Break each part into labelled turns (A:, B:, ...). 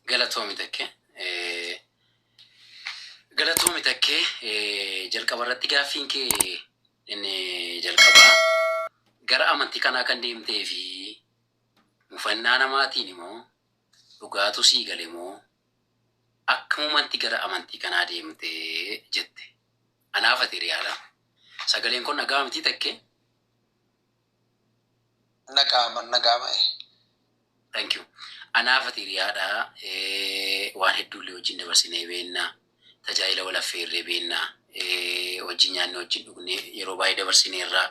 A: Galatoomi takke. Galatoomi takke, jalqaba irratti gaaffiin kee inni jalqabaa gara amantii kanaa kan deemtee fi mufannaa namaatiin immoo dhugaatu sii gale moo akkamumanti gara amantii kanaa deemte jette. Anaaf ati hiriyaadha. Sagaleen kun dhagaa mitii takke?
B: Nagaama nagaama.
A: Thank you. Anaaf ati hiriyaadha. Waan hedduullee wajjin dabarsinee beenna. Tajaajila wal affeerree beenna. Wajjin nyaannee wajjin dhugnee yeroo baay'ee dabarsineerra.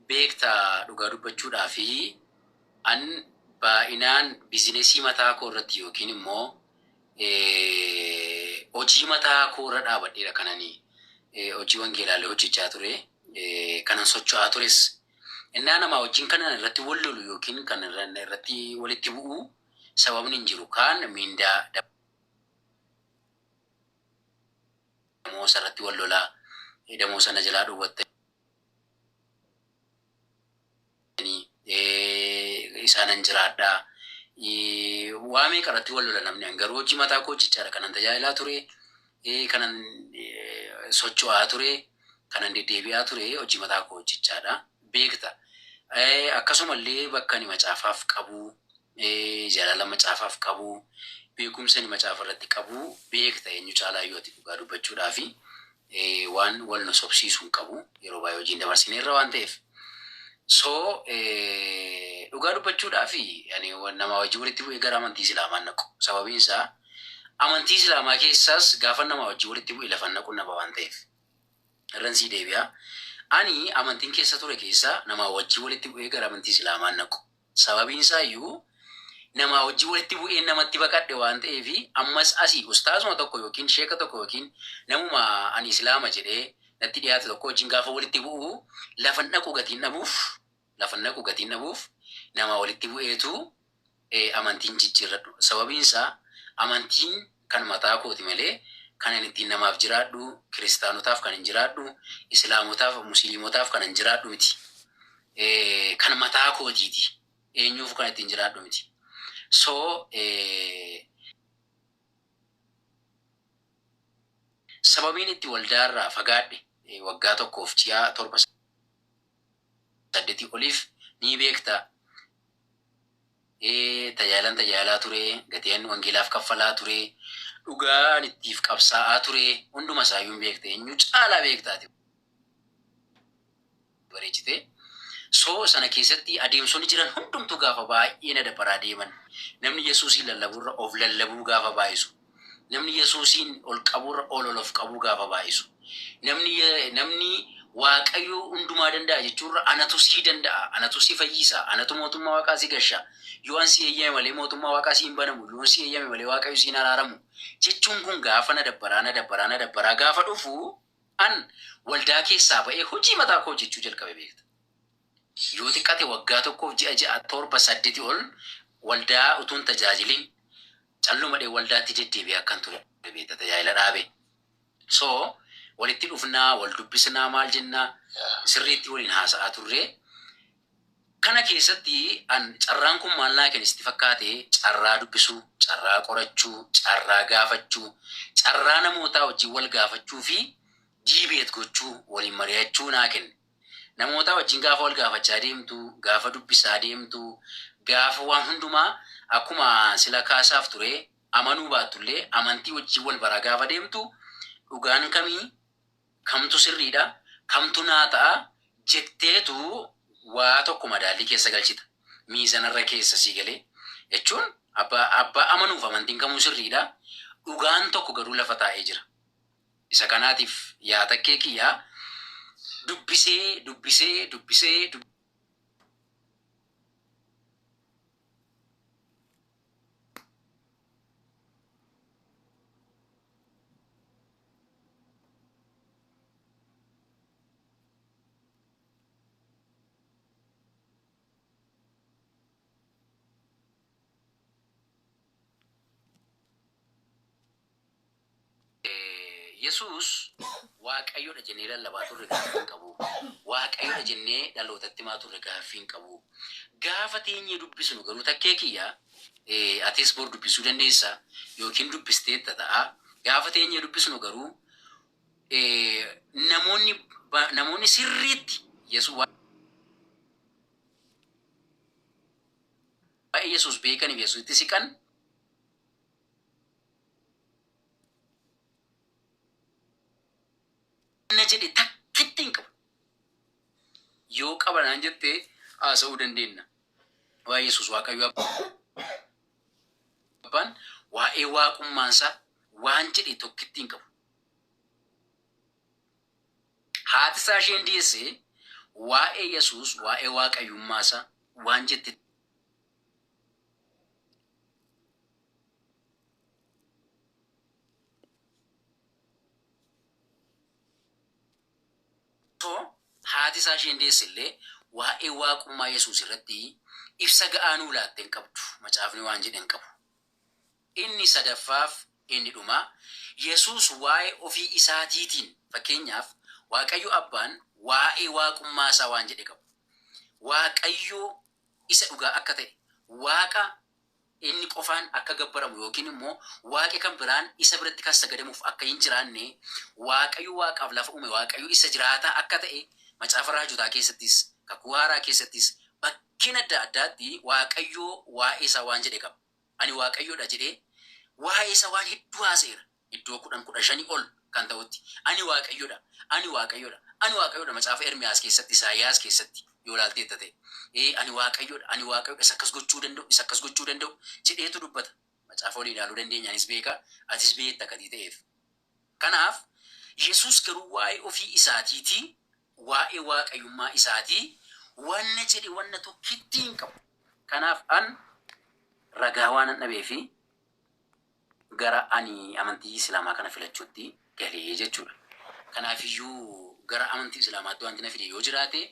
A: Beektaa, dhugaa dubbachuudhaa fi an baay'inaan bizinesii mataa koo irratti yookiin immoo hojii mataa koo irra dhaabadheedha kanani hojii wangeelaalee hojjechaa ture. Kanan socho'aa tures. Innaa namaa wajjin kanan irratti wal lolu yookiin kan irratti walitti bu'u sababni hin jiru. Kaan miindaa damoosa irratti wal lolaa, damoosa na jalaa dhowwattanii isaanan jiraadhaa. Waa meeqa irratti wal lola namni. An garuu hojii mataa koo hojjechaadha kanan tajaajilaa ture, kanan socho'aa ture, kanan deddeebi'aa ture hojii mataa koo hojjechaadha. Beekta. Akkasumallee bakka ani macaafaaf qabu, jaalala macaafaaf qabu, beekumsa ani macaafa irratti qabu beekta eenyu caalaa yoo ati dhugaa dubbachuudhaa fi waan wal nu sobsiisuu hin qabu, yeroo baay'ee hojiin dabarsineerra waan ta'eef. So dhugaa dubbachuudhaa fi ani nama wajjin walitti bu'ee gara amantii Islaamaa naqu. Sababiin isaa amantii Islaamaa keessaas gaafa nama wajjin walitti bu'e lafa naqu naba waan ta'eef. Irran sii deebi'a. Ani amantiin keessa ture keessa nama wajjin walitti bu'ee gara amantii Islaamaa naqu. Sababiin isaa iyyuu nama wajjin walitti bu'ee namatti baqadhe waan ta'eef, ammas asii ustaazuma tokko yookiin sheeka tokko yookiin namuma ani Islaama jedhee natti dhiyaate tokko wajjin gaafa walitti bu'u lafa naqu gatiin dhabuuf, lafa naqu gatiin dhabuuf nama walitti bu'eetu amantiin jijjiirradhu. Sababiin isaa amantiin kan mataa kooti malee kan ani ittiin namaaf jiraadhu, kiristaanotaaf kan hin jiraadhu, islaamotaaf, musliimotaaf kan hin jiraadhu miti. Kan mataa kootiiti. Eenyuuf kan ittiin jiraadhu miti. So sababiin itti waldaarraa fagaadhe waggaa 1f ji'a 7 8 oliif ni beekta. Tajaajilan tajaajilaa ture, gatiin wangeelaaf kaffalaa ture, dhugaan ittiif qabsaa'aa ture, hunduma isaayyuu hin beekte, eenyu caalaa beektaati bareechite. So sana keessatti adeemsonni jiran hundumtuu gaafa baay'ee na dabaraa deeman, namni Yesuusiin lallabuurra of lallabuu gaafa baay'isu, namni Yesuusiin ol qabuurra ol ol of qabuu gaafa baay'isu, namni Waaqayyo hundumaa danda'a jechuurra anatu sii danda'a, anatu si fayyisa, anatu mootummaa Waaqaa si gasha, yoo an si eeyyame malee mootummaa Waaqaa si hin banamu, yoo an si eeyyame malee Waaqayyo si hin araaramu jechuun kun gaafa na dabbaraa na dabbaraa na dabbaraa gaafa dhufu an waldaa keessaa ba'ee hojii mataa koo hojjechuu jalqabe beekta. Yoo xiqqate waggaa 1f ji'a 6 7 8 ol waldaa utuun tajaajilin callumadhee waldaatti deddeebi'ee akkan ture beekta, tajaajila dhaabe. So walitti dhufnaa, wal dubbisnaa, maal jennaa, sirriitti waliin haasa'aa turre. Kana keessatti an carraan kun maal naa kenne sitti fakkaate? Carraa dubbisuu, carraa qorachuu, carraa gaafachuu, carraa namootaa wajjin wal gaafachuu fi debate gochuu, waliin mari'achuu naa kenne. Namootaa wajjin gaafa wal gaafachaa deemtu, gaafa dubbisaa deemtu, gaafa waan hundumaa akkuma sila kaasaaf ture amanuu baattullee amantii wajjin wal baraa gaafa deemtu dhugaan kamii, kamtu sirriidha, kamtu naa ta'a jetteetu waa tokko madaallii keessa galchita. Miizanarra keessa sii galee jechuun abbaa amanuuf amantiin kamuu sirriidha. Dhugaan tokko garuu lafa taa'ee jira. Isa kanaatiif yaa takkee kiyyaa dubbisee dubbisee dubbisee Yesuus Waaqayyoodha jennee lallabaa turre gaaffii hin qabu. Waaqayyoodha jennee dhalootatti himaa turre gaaffii hin qabu. Gaafa teenyee dubbisnu garuu takkee kiyya Atis bor dubbisuu dandeessa yookiin dubbisteetta ta'a. Gaafa teenyee dubbisnu garuu namoonni sirriitti Yesuus waa'ee Yesuus beekaniif Yesuusitti siqan na jedhe takkitti hin qabu. Yoo qaba naan jettee haasa'uu dandeenya. Waa'ee Yesuus Waaqayyo Abbaan waa'ee waaqummaansaa waan jedhe tokkitti hin qabu. Haati isaa isheen deesse waa'ee Yesuus waa'ee waaqayyummaasaa waan jette haati isaa isheen deesse illee waa'ee waaqummaa Yesuus irratti ibsa ga'aa nuu laatte hin qabdu. Macaafni waan jedhe hin qabu. Inni sadaffaaf inni dhumaa Yesuus waa'ee ofii isaatiitiin fakkeenyaaf Waaqayyo Abbaan waa'ee waaqummaa isaa waan jedhe qabu. Waaqayyo isa dhugaa akka ta'e, Waaqa inni qofaan akka gabbaramu yookiin immoo Waaqi kan biraan isa biratti kan sagadamuuf akka hin jiraanne, Waaqayyo Waaqaaf lafa uume, Waaqayyo isa jiraataa akka ta'e macaafa raajotaa keessattis, kakuu haaraa keessattis bakkeen adda addaatti Waaqayyo waa'ee isaa waan jedhe qaba. Ani Waaqayyoodha jedhee waa'ee isaa waan hedduu haasa'eera. Iddoo 10 15 ol kan ta'utti ani Waaqayyoodha, ani Waaqayyoodha, ani Waaqayyoodha macaafa Ermiyaas keessatti, Isaayyaas keessatti yoo ilaalteetta ta'e. Ani Waaqayyoodha, ani Waaqayyoodha, isa akkas gochuu danda'u, isa akkas gochuu danda'u jedheetu dubbata. Macaafa olii ilaaluu dandeenya, anis beeka, atis beekta akkatii ta'eef. Kanaaf Yesuus garuu waa'ee ofii isaatiitii, waa'ee waaqayyummaa isaatii wanna jedhe wanna tokkitti hin qabu. Kanaaf an ragaa waan an dhabee fi gara ani amantii Islaamaa kana filachuutti galee jechuudha. Kanaafiyyuu gara amantii Islaamaatti wanti na fide yoo jiraate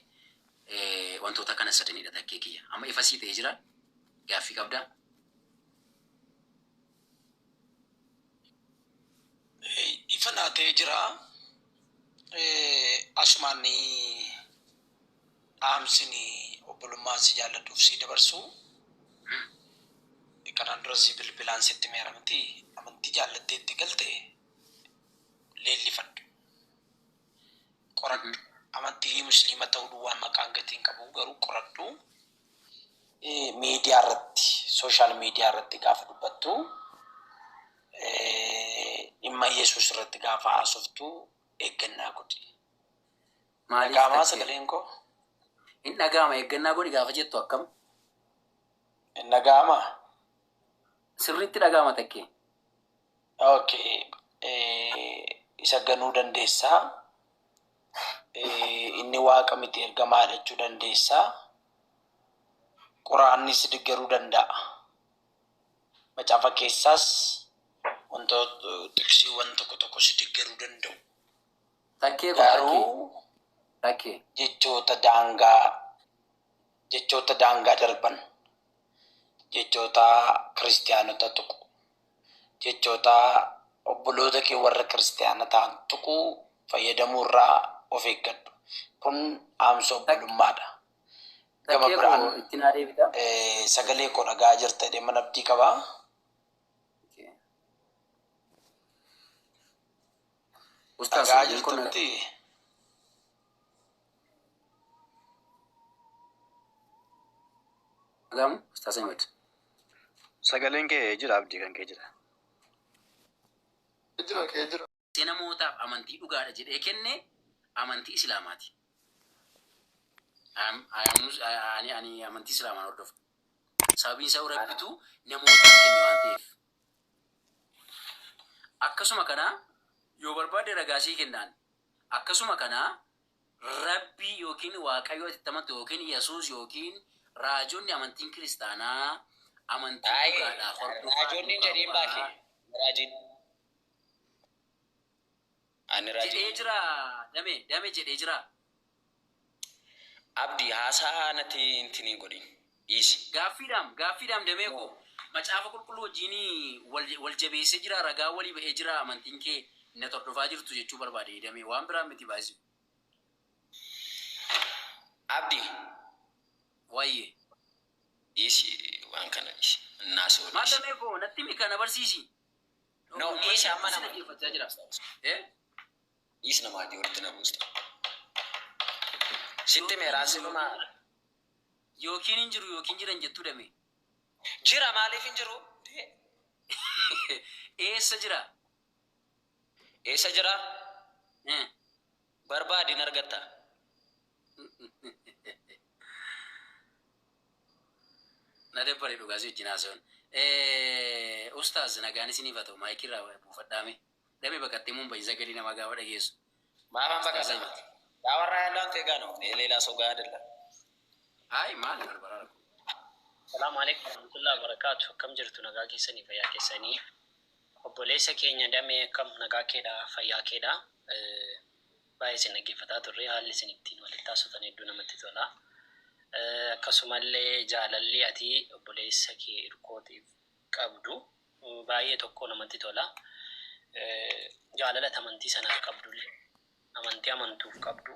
A: wantoota kana sadanidha takkee kiyya. Amma ifa sii ta'ee jira. Gaaffii qabdaa?
B: Ifa naa ta'ee jira. Asumaan dhaamsini obbolummaan si jaalladhuuf si dabarsu. Kanaan dura si bilbilaan sitti meera miti amantii jaallattee itti galte leellifadhu. Qoradhu. Amantii musliima ta'uu duwwaa maqaan gatii hin qabu garuu qoradhu. Miidiyaa irratti sooshaal miidiyaa irratti gaafa dubbattu dhimma Yesuus irratti gaafa haasoftu eeggannaa godhi.
A: Maaliif
B: Dhaga'amaa
A: takkee?
B: sagaleen koo?
A: Hin dhaga'ama eeggannaa godhi gaafa jettu akkam?
B: Hin dhaga'amaa?
A: Sirriitti dhaga'ama takkee.
B: Okay. Isa ganuu dandeessaa. Inni waaqa miti ergamaa jechuu dandeessaa. Quraannis deeggaruu danda'a. Macaafa keessaas wantoota tiksiiwwan tokko tokko si deeggaruu danda'u.
A: Takkee koo takkee.
B: Garuu
A: Takkee.
B: jechoota daangaa darban, jechoota kiristiyaanota tuqu, jechoota obboloota kee warra kiristiyaana ta'an tuquu fayyadamuu irraa of eeggadhu. Kun dhaamsa obbolummaadha. Gama
A: Takkee
B: biraan
A: koo itti naa deebita.
B: sagalee koo dhagaa jirta jedhee mana abdii qabaa.
A: Ustaas
B: Dhagaa
A: sagaleen
B: jirta
A: kun
B: miti.
A: dhaga'amu Ustaas Ahmed.
C: Sagaleen kee jira abdii kan kee jira.
D: Jira kee jira.
A: Namootaaf amantii dhugaadha jedhee kenne amantii Islaamaati. Ani amantii Islaamaan hordofa. Sababiin isaa Rabbitu namootaaf kenne waan ta'eef. Akkasuma kana yoo barbaadde ragaa sii kennaan. Akkasuma kana Rabbi yookiin Waaqayyo ati amantu yookiin Yesuus yookiin raajonni amantiin kiristaanaa amantii dhugaadhaa hordofaa
E: Raajoonni hin
A: duukaa
E: jedhiin
A: bu'aa
E: baake. Raajiin. Ani
A: jedhee
E: raajiin.
A: jira. Dame dame jedhee jira.
E: Abdii haasaa natti hin godhin. Dhiisi.
A: Gaaffiidhaam damee koo macaafa qulqulluu wajjin wal jabeessee jira ragaa walii ba'ee jira amantiin kee na hordofaa jirtu jechuu barbaade damee waan biraan miti baay'isu.
E: Abdii
A: Wayyee.
E: Dhiisi, waan kana dhiisi. Naasoo
A: Maal
E: dhiisi.
A: Damee koo, natti himi, kana barsiisi.
E: No, dhiisi amma
A: Si
E: nama.
A: dhaggeeffachaa jira. Eh?
E: Dhiisi, nama adii walitti na buusta. Sitti meeraa siluma.
A: Yookiin hin jiru yookiin jiran jettuu, Damee.
E: Jira, maaliif hin jiru?
A: Eessa jira?
E: Eessa jira?
A: Eh.
E: Barbaadin argatta.
A: Na dabbare dhugaa si wajjin haasa'uun. Ustaaz, nagaan isiniif haa ta'u, maayikii irraa buufadhaame. Damee baqattee muun baay'isa galii namaa gaafa dhageessu.
E: Maafan
A: Ustaaz
E: baqata? ያወራ ያለው አንተ ጋ ነው፣ እኔ ሌላ ሰው ጋር አይደለም።
A: Hayi, maal barbaada rakkoo?
D: Salaamu alaikum warahmatullahi wabarakatuh. Akkam jirtu? Nagaa keessanii, fayyaa keessanii? Obboleessa keenya Damee, akkam, nagaa keedha, fayyaa keedha? Baay'ee isin dhaggeeffataa turre, haalli isin ittiin walitti haasoftan hedduu namatti tola. Akkasumallee jaalalli ati obboleessa kee Hirkootiif qabdu baay'ee tokko namatti tola. Jaalala ati amantii sanaaf qabdullee, amantii amantuuf qabdu